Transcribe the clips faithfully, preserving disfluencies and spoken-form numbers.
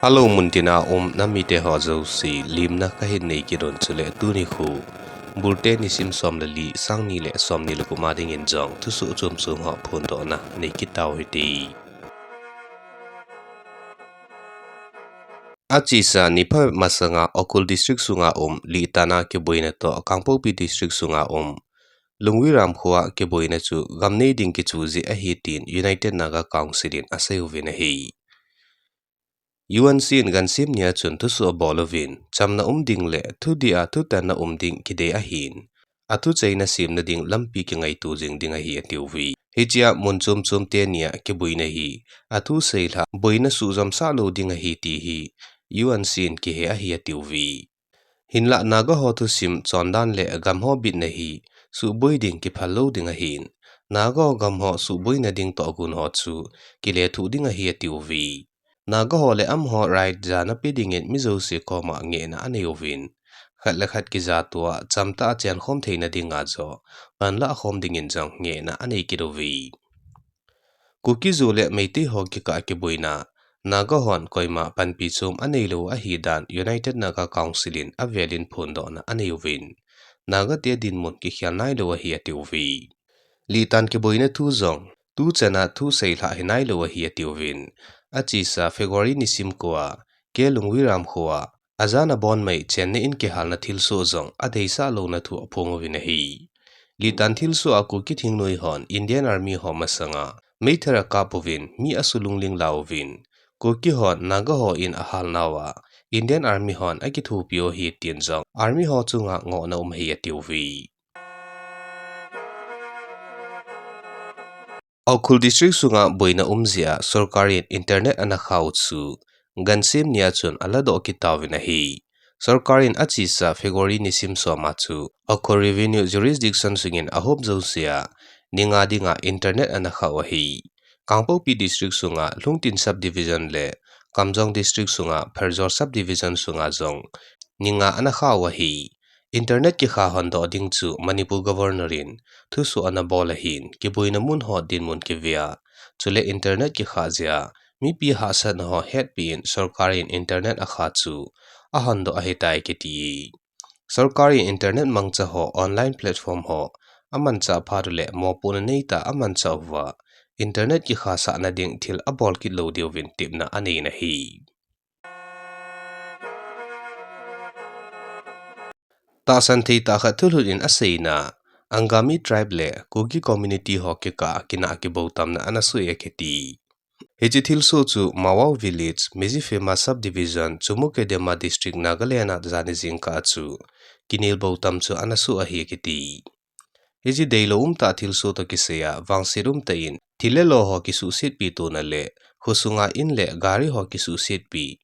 Hello, muntina um namite ho jouse, limna kahin nei kit un chule tuni khu, Bulte nisim som le li, sang ni le som ni le gup a dingin jong thusoh chom chom ho phondohna nei kit tau hite. Achesa ni phabep masanga Ukhrul District sunga um Litan a kiboina toh Kangpokpi District sunga um Lungwiram khoa kiboina chu gam nei ding kichu jeh ahi tin United Naga Council in asei uvin ahi. U N C in gansim nia chun thusoh abol uvin, chamna um ding le thudih a thutanna um ding kidei ahin, athucheina semna ding lampi kingaito jing ding ahi atiuve. Hichea mun chom chom teni a kiboina hi athu seilhah boina suhjom sah lou ding ahi ti hi U N C in kihe ahi atiuve. Hinlah Naga ho thusim chondan le gam ho bitna hi suhboi ding kiphal lou ding ahin, Naga ho gam ho suhboina ding tohgon ho chu kilethuh ding ahi atiuve. Naga ho le amaho right jana pe dingin mi jouse koma ngehna anei uvin, khat le khat kijatoh a chamtah a chenkhom theina dinga joh panlah khom dingin jong ngehna anei kit uve. Kuki-Zo le Meitei ho kikah a kiboina Naga hon koima panpi chom anei lou ahi dan United Naga Council in avel in phondohna anei uvin, Naga te dinmun kikhel nailou ahi atiuve. Litan kiboina thu jong tuchan a thu seilhah hi nailou ahi atiuvin, achesa February nisim ko a K Lungwiram khoa ajan abon mei chenna in kihalna thilsoh jong adeisah louna thu aphong uvin ahi. Litan thilsoh a Kuki thingnoi hon Indian Army ho masanga meithal akap uvin mi asulungling la uvin, Kuki hon Naga ho in ahal nauva Indian Army hon akithopi u ahi tin jong Army ho chunga ngohna um ahi atiuve. Ukhrul District sunga boina um jeh a sorkar in internet ana khah u chu gansim nia chun aladoh kit tauvin ahi. Sorkar in achesa February nisim som a chu Ukhrul Revenue Jurisdiction sungin ahop jouse a ni nga dinga internet ana khah u ahi. Kangpokpi District sunga Lhungtin Subdivision le Kamjong District sunga Pherzawl Subdivision sunga jong ni nga ana khah u ahi. Internet kikhah hondoh ding chu Manipur Governor in thusoh ana bol ahin, kiboina mun ho dinmun kivei a, chule internet kikhah jeh a mipi hahsatna ho hetpi in sorkar in internet akhah chu ahondoh ahitai kiti. Sorkar in internet mangcha ho, online platform ho amanchah phat uleh mopohna neitah a amanchah uva, internet kikhahsahna ding thil abol kit lou diuvin tepna anei in ahi. Tahsan thei tah khat thulhut in aseina, Angami tribe le Kuki community ho kikah a kinah kiboutamna ana soh e akiti. Hiche thilsoh chu Mawao Village, Medziphema Subdivision, Chumoukedima District, Nagaland a jani jingkah a chu kinel boutam chu ana soh ahi akiti. Hiche deilou umtah thilsoh toh kisai a vangset umtah in thil le lo ho kisuhsetpi tona le khosunga in le gari ho kisuhsetpi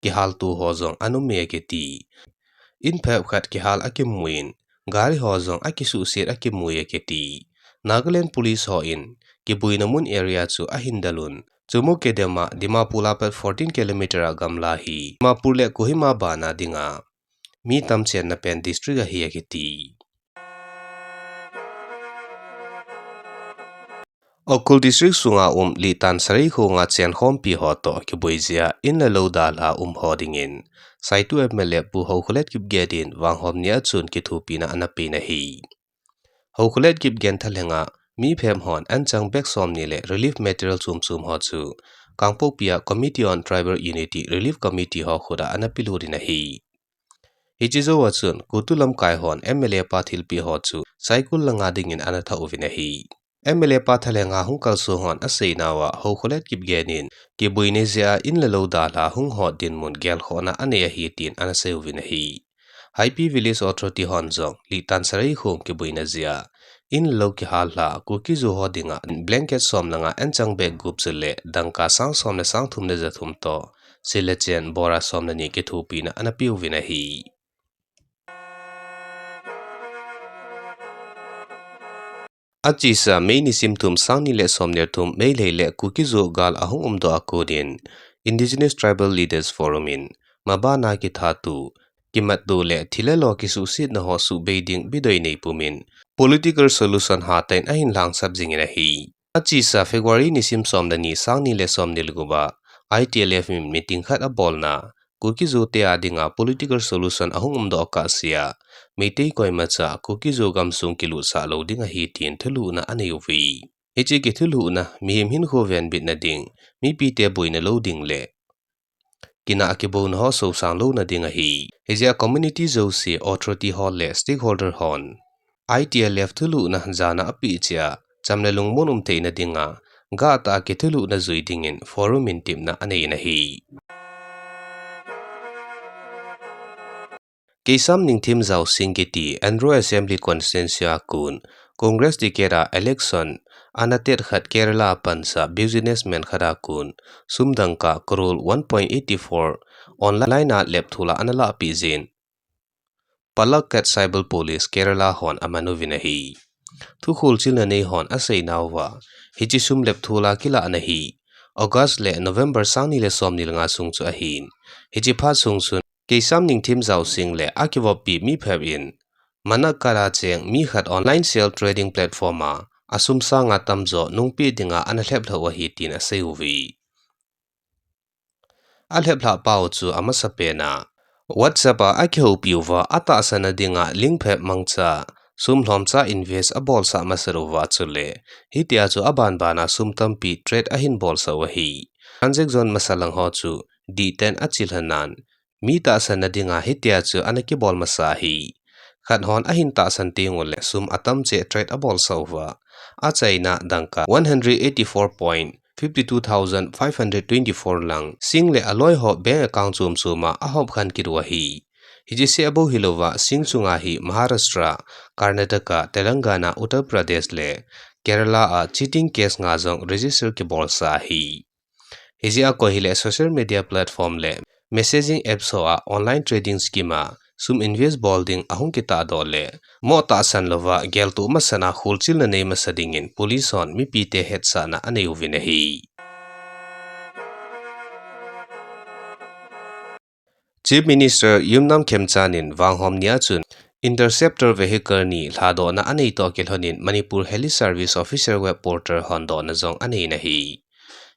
kihalto ho jong ana um e akiti. In phabep khat kihal akimu in, gari ho jong akisuhset akimu e akiti. Nagaland Police hon kiboina mun area chu ahin del un, Chumoukedima, Dimapur a pat fourteen kilometer a gamla hi Dimapur le Kohima bana dinga mi tam chenna pen district ahi akiti. Ukhrul District sunga um Litan Sareikhong a chenkhompi ho toh kiboi jeh a in le lou dalha um ho dingin, Saitu M L A Pu Haokholet Kipgen in vanghom nia chun kithopina ana pe in ahi. Haokholet Kipgen thalhenga mi phabep hon anchang bag somni le relief material chom chom ho chu Kangpokpi a Committee on Tribal Unity Relief Committee ho khut a ana pelut in ahi. Hiche jou a chun CoTU lamkai hon M L A pa thilpeh ho chu cycle langa dingin ana thah uvin ahi. M L A pa thalhenga hung kalsong hon aseinauva Haokholet Kipgen in kiboina jeh a in le lou dalha hung ho dinmun gelkhohna anei ahi tin ana sei uvin ahi. Haipi Village Authority hon jong Litan Sareikhong kiboina jeh a in le lou kihal lha Kuki-Zo ho dinga blanket som le nga, anchang bag gup chule dangka sang som le sang thum le ja thum toh sil le chen bora som le ni kithopina ana pe uvin ahi. Achesa May nisim thum, sang ni le som ni le thum, Meitei le Kuki-Zo gal ahung umdoh a kon in Indigenous Tribal Leaders Forum in mabana kithat u, kimat u le thil le lo kisuhsetna ho suhbei ding bidoi nei pumin political solution hatah in ahin lhangsap jingin ahi. Achesa February nisim som le ni, sang ni le som ni le gup a I T L F in meeting khat abolna, Kuki-Zo te a dinga political solution ahung umdoh kahsea, Meitei koimacha Kuki-Zo gamsung kilutsah lou ding ahi tin thulhuhna anei uve. Hiche kithulhuhna, mihem hinkho venbitna ding, mipite boina lou ding le kinah kibouna ho sosang louna ding ahi. Hijeh a community jouse, authority ho le stakeholder hon I T L F thulhuhna jana apeh cheh a, cham le lungmon um theina dinga, gahtah a kithulhuhna jui dingin forum in tepna anei in ahi. Keisham Ningthim Jao Singh kiti Andro Assembly Constituency a kon, Congress ticket a election ana tet khat Kerala a pansa businessman khat a kon, sum dangka crore one point eight four online a lep thula ana lahpeh jin, Palakkad Cyber Police Kerala hon aman uvin ahi. Thu kholchilna nei hon aseinauva, hiche sum lep thula kilahna hi August le November sang ni le som ni le nga sung chu ahin. Hiche phat sung chun, Keisham Ningthim Jao Singh le akivoppi mi phabep in, Manakara cheng mi khat online share trading platform a, asum sanga tamjo nungpeh dinga ana lheplhah u ahi tin asei uve. Alheplhah pau chu amasapen a WhatsApp a akihoupi uva, atahsanna dinga link phabep mangcha, sum lhomcha invest abolsah masat uva chule, hitia chu abanbana sum tampi trade ahin bolsah u ahi. Transaction masa lang ho chu detail achilhanan, mi tahsanna dinga hitia chu ana kibol masa ahi. Khat hon ahin tahsan tengule sum atam cheh trade abolsah uva, achaina dangka one hundred eighty four point fifty two thousand five hundred twenty four lang, Singh le aloi ho bank account chom choma ahop khan kit u ahi. Hiche seh bou hilouva, Singh chunga hi Maharashtra, Karnataka, Telangana, Uttar Pradesh le Kerala a cheating case nga jong register kibolsa ahi. Hijeh a koi hile social media platform le messaging apps ho a online trading scheme a sum invest bol ding ahung kitahdoh le, mo tahsan louva geltoh masana kholchilna nei masa dingin police hon mipite hetsahna anei uvin ahi. Chief Minister Yumnam Khemchand in vanghom nia chun Interceptor vehicle ni lhadohna anei toh kilhonin Manipur Heli Service Official web portal hondohna jong anei in ahi.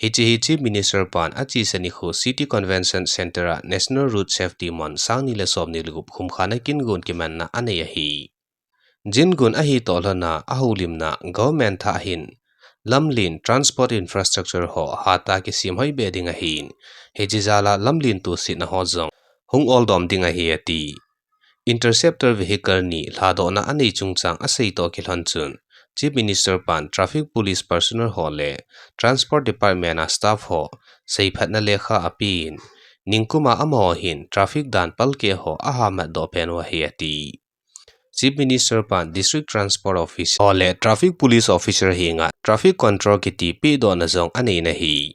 Hiche hi Chief Minister pan achesa nikho City Convention Centre a National Road Safety Month sang ni le som ni le gup khumkhana kingon kimanna anei ahi. Jingon ahi toh lhona ahoulimna government thah hin lamlen transport infrastructure ho hatah a kisem hoibeh ding ahin, hiche jal a lamlen tosetna ho jong hung oldom ding ahi ati. Interceptor vehicle ni lhadohna anei chungchang asei toh kilhon chun, Chief Minister pan traffic police personnel ho le Transport Department a staff ho seiphatna lekha apen, ningkum a amaho hin traffic dan palkeh ho ahamatdoh pen u ahi ati. Chief Minister pan District Transport Officer ho le Traffic Police Officer henga traffic control kiti pehdohna jong anei in ahi.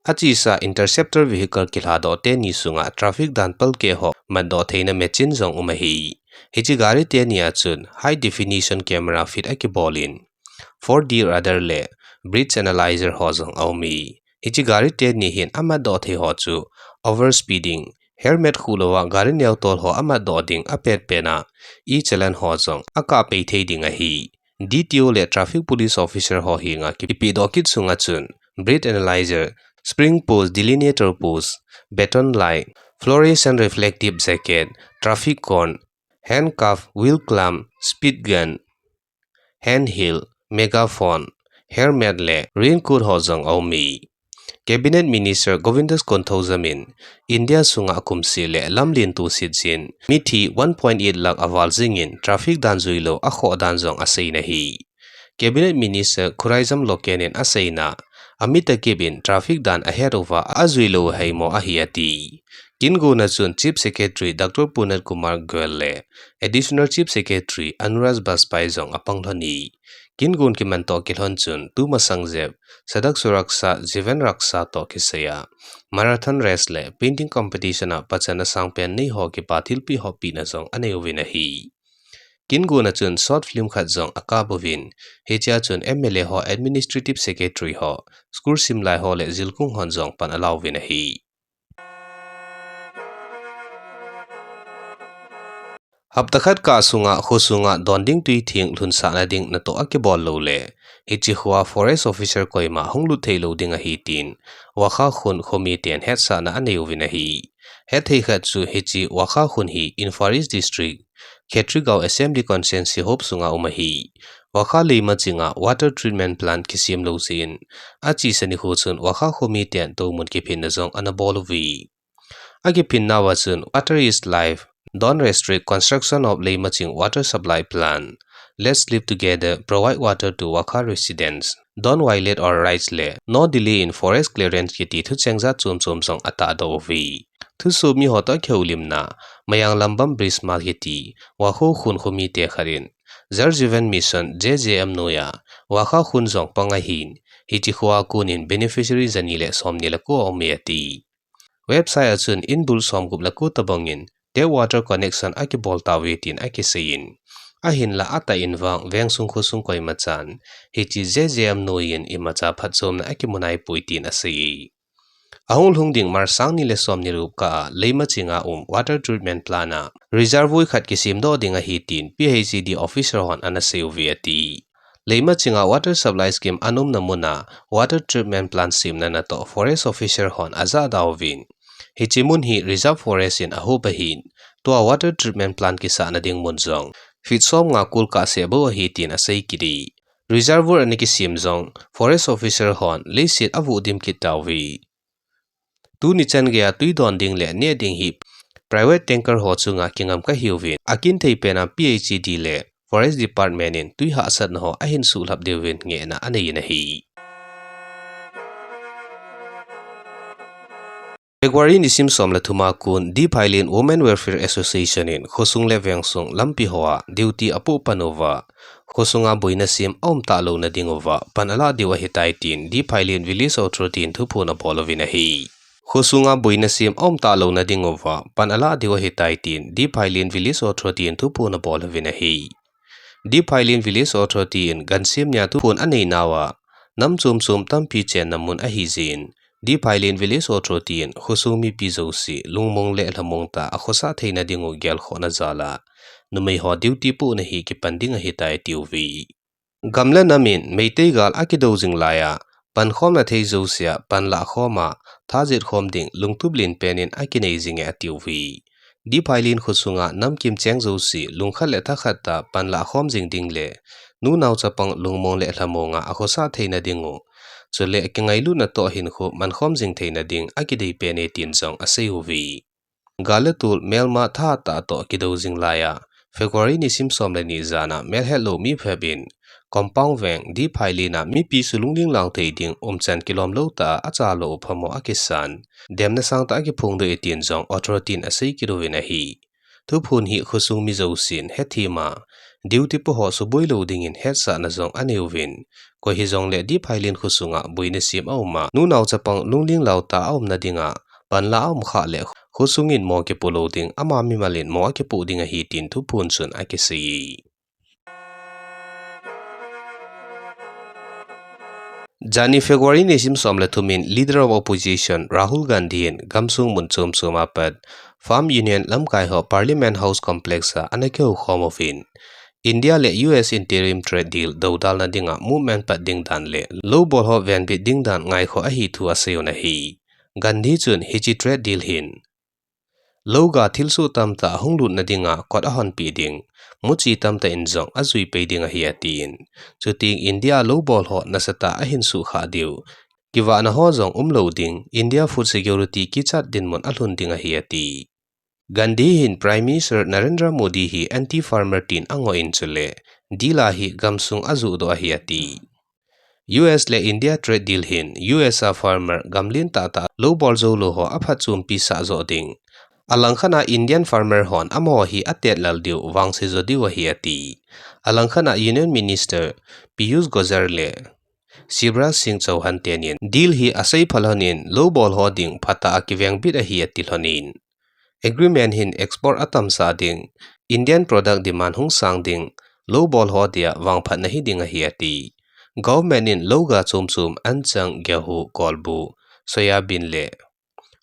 Achesa interceptor vehicle kilhadoh teni sunga traffic dan palkeh ho matdoh theina machine jong um ahi. Hiche gari teni a chun high definition camera fit akibol in, four D radar le breath analyzer ho jong aum e. Hiche gari teni hin amatdoh thei ho chu overspeeding, helmet khuh louva gari neotol ho amatdoh ding apetpet a, e-challan ho jong akahpei thei ding ahi. D T O le Traffic Police Officer ho henga kipehdoh kit sunga chun breath analyzer, spring post, delineator post, baton light, fluorescent reflective jacket, traffic cone, handcuff, wheel clamp, speed gun, hand hill, megaphone, helmet le raincoat ho jong aum e. Cabinet Minister Govindas Konthoujam in India sunga kumseh le lamlen toset jin mithi one point eight lakh aval jingin traffic dan juilou akhoh dan jong asei in ahi. Cabinet Minister Khuraijam Loken in aseina, amit akip in traffic dan ahet uva ajuilou heimo ahi ati. Kingona chun Chief Secretary Doctor Punit Kumar Goel le Additional Chief Secretary Anurag Bajpai jong apang lhon e. Kingon kiman toh kilhon chun tumasang jep Sadak Suraksha Jeevan Raksha toh kisaiya marathon race le painting competition a pachat asangpen nei ho kipa thilpeh ho pehna jong anei uvin ahi. Kingona chun short film khat jong akap uvin, hichea chun M L A ho, Administrative Secretary ho, school simlai ho le jilkung hon jong pan alauvin ahi. Hapta khat kah sunga khosunga don ding twi theng lhunsahna ding natoh akibol lou le, hiche khoa forest officer koima hung lut thei lou ding ahi tin Wakha Khun khomi ten hetsahna anei uvin ahi. Hethei khat chu hiche Wakha Khun hi Imphal East District, Khetrigao Assembly Constituency hop sunga um ahi. Wakha Leimachinga water treatment plant kisem lou jeh in, achesa nikho chun Wakha khomi ten toumun kiphinna jong ana bol uve. Akiphinna uva chun, "Water is life. Don't restrict construction of Leimaching water supply plant. Let's live together, provide water to Wakha residents. Don't violate our rights" le "No delay in forest clearance" kiti thucheng jat chom chom jong atahdoh uve. Thusoh mi ho toh akihoulimna, Mayang Lambam Bridge Mall kiti, Wakha Khun khomi te khat in, Jal Jeevan Mission, J J M noiya, Wakha Khun jong pang ahin, hiche khoa konin beneficiary jani le somni le ko aume ati. Website a chun inbul somgup le ko tobangin tap water connection akibol tauve tin akiseiyin. Ahinla atah in vang vengsung khosung koimachan hiche J J M noiyin imacha phatchomna akimu naipoi tin aseiye. Ahung lhung ding March sang ni le somni le gup kah a Leimachinga um water treatment plant a reservoir khat kisemdoh ding ahi tin P H E D officer hon ana seiuve ati. Leimachinga water supply scheme ana umna muna water treatment plant semna natoh forest officer hon ajahda uvin, hiche mun hi reserve forest in ahop ahin, tua water treatment plant kisahna ding mun jong feet somnga kol kah seh bou ahi tin asei kit e. Reservoir ana kisem jong forest officer hon leiset avuh dim kit tauve. Tuni chan geiya twi don ding le neh ding hi private tanker ho chunga kingam kahiuvin, akinthei pena P H E D le Forest Department in twi hahsatna ho ahin suhlhap diuvin ngehna aneiyin ahi. February nisim som le thum a kon, D. Phailin Women Welfare Association in khosung le vengsung lampi hoa duty apoh pan uva, khosunga boina sem aum talouna dinguva pan alah diu ahitai tin D. Phailin Village Authority in thuphon abol uvin ahi. Khosunga boina sem aum talouna dinguva pan alah diu ahitai tin D. Phailin Village Authority in thuphon abol uvin ahi. D. Phailin Village Authority in gansem nia thuphon aneinauva, nam chom chom tampi chenna mun ahijeh in, D. Phailin Village Authority in khosung mipi jouse lungmong le lhamong tah a khosah theina dingu gelkhohna jal a, numei ho duty pohna hi kipan ding ahitai atiuve. Gam le nam in Meitei gal akidou jing laiya, pankhomna thei jousea panlah khoma thajet khom ding lungtup lenpen in akinei jinge atiuve. D. Phailin khosunga namkim cheng jouse lungkhat le thakhat tah a panlah khom jing ding le nunao chapang lungmong le lhamonga akhosah theina dingu, chule kingailutna toh hinkho mankhom jing theina ding akideipen e tin jong aseiuve. Gal le tol melma thahat tah toh kidou jing laiya, February nisim som le ni jana melhetlou mi phep in, Kompang Veng, D. Phailin a mipi sulungling langthei ding umchan kilomlou tah a achalou u phamo akisan, demna sangtah akiphongdoh e tin jong authority in asei kit uvin ahi. Thuphon hi khosung mi jousen hethem a, duty po ho suboilou dingin hetsahna jong aneiuvin, koi hijongle D. Phailin khosunga boina sem auma, nunao chapang lungling lau tah a umna dinga panlah aumkhah le khosungin mo kipolou ding, ama mimal in mo akipoh ding ahi tin thuphon chun akiseiye. Jani February nisim som le thum in Leader of Opposition Rahul Gandhi in gamsung mun chom chom a pat Farm Union lamkai ho Parliament House Complex a ana kihoukhom uvin, India le U S Interim Trade Deal doudalna dinga movement pat ding dan le loubol ho venbit ding dan ngaikhoh ahi thu aseiyun ahi. Gandhi chun hiche trade deal hin louga thilsoh tamtah hung lutna dinga kot ahonpeh ding, muchi tamtah in jong ajuipei ding ahi atin. Chuteng India loubol ho nasatah a ahin suhkhah diu, kivahna ho jong umlou ding, India food security kichat dinmun alhun ding ahi ati. Gandhi hin Prime Minister Narendra Modi hi anti-farmer tin angoh in chule deal a hi gamsung ajohdoh ahi ati. U S le India trade deal hin U S a farmer gamlen tahtah loubol joulou ho aphatchompi sah joh ding, alangkhat a Indian farmer hon amaho hi atetlal diu vangse jo diu ahi ati. Alangkhat a Union Minister Piyush Goyal le Shivraj Singh Chouhan tenin deal hi asei phalhonin loubol ho ding phatah a kivengbit ahi ati lhonin, agreement hin export atamsah ding, Indian product demand hung sang ding, loubol ho dia vangphatna hiding ahi ati. Government in louga chom chom anchang, gehu, kolbu, soyabean le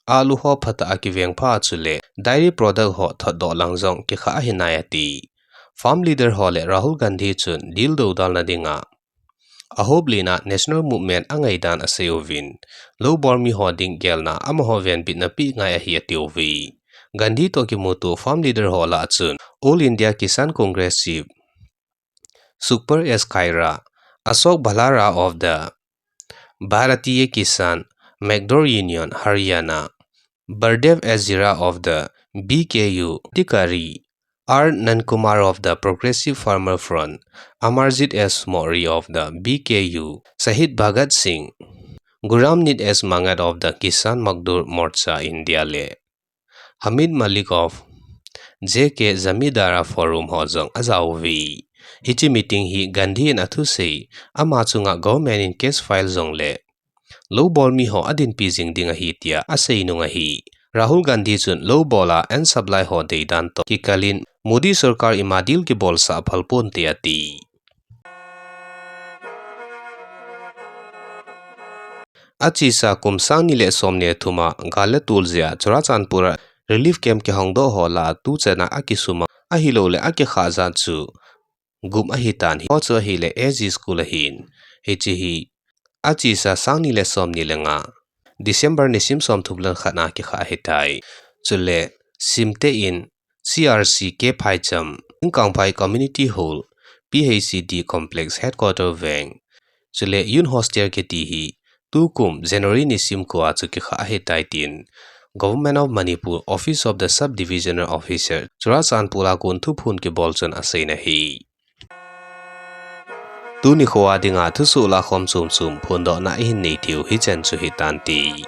alu ho phatah a kivengpha chule dairy product ho thotdoh lang jong kikhah ahinai ati. Farm leader ho le Rahul Gandhi chun deal doudalna dinga ahop lena national movement angaidan asei uvin, loubol mi ho ding gelna amaho venbitna pe ngai ahi atiuve. Gandhi toh kimuto farm leader ho lah achun All India Kisan Congress Chief Super S Khaira, Ashok Bhalara of the Bharatiya Kisan Mazdoor Union Haryana, Baldev S Jira of the B K U, Tikari, R Nandakumar of the Progressive Farmer Front, Amarjit S Mohri of the B K U, Shahid Bhagat Singh, Gurmeet S Mangat of the Kisan Mazdoor Morcha India le Hamid Malik of J K Zamidara Forum ho jong ajao uve. Hiche meeting hi Gandhi in athusei, ama chunga government in case file jongle loubol mi ho adinpi jing ding ahi tia asei nung ahi. Rahul Gandhi chun loubol a end supply ho deidan toh kikalin Modi sorkar ima deal kibolsah aphal ponte ati. Achesa kum sang ni le som ni le thum a gal le tol jeh a Churachandpur a relief camp kihongdoh ho lah a tuchan a akisum a, ahilouleh akikhah jat chu gup ahitan, hiche chu ahile A G school ahin. Hiche hi achesa sang ni le som ni le nga, December nisim somthum le khat a kikhah ahitai. Chule Simte in C R C K Phaicham, Kangphai Community Hall, P H C D Complex Headquarter veng, chule Youth Hostel kiti hi tukum January nisim ko a chu kikhah ahitai tin Government of Manipur, Office of the Sub Divisional Officer, Churachandpur a kon thuphon kibol chun aseiyin ahi. Tuni khoa dinga thusoh lahkhom chomchom phondohna ihin nei diu hichan chu hitante.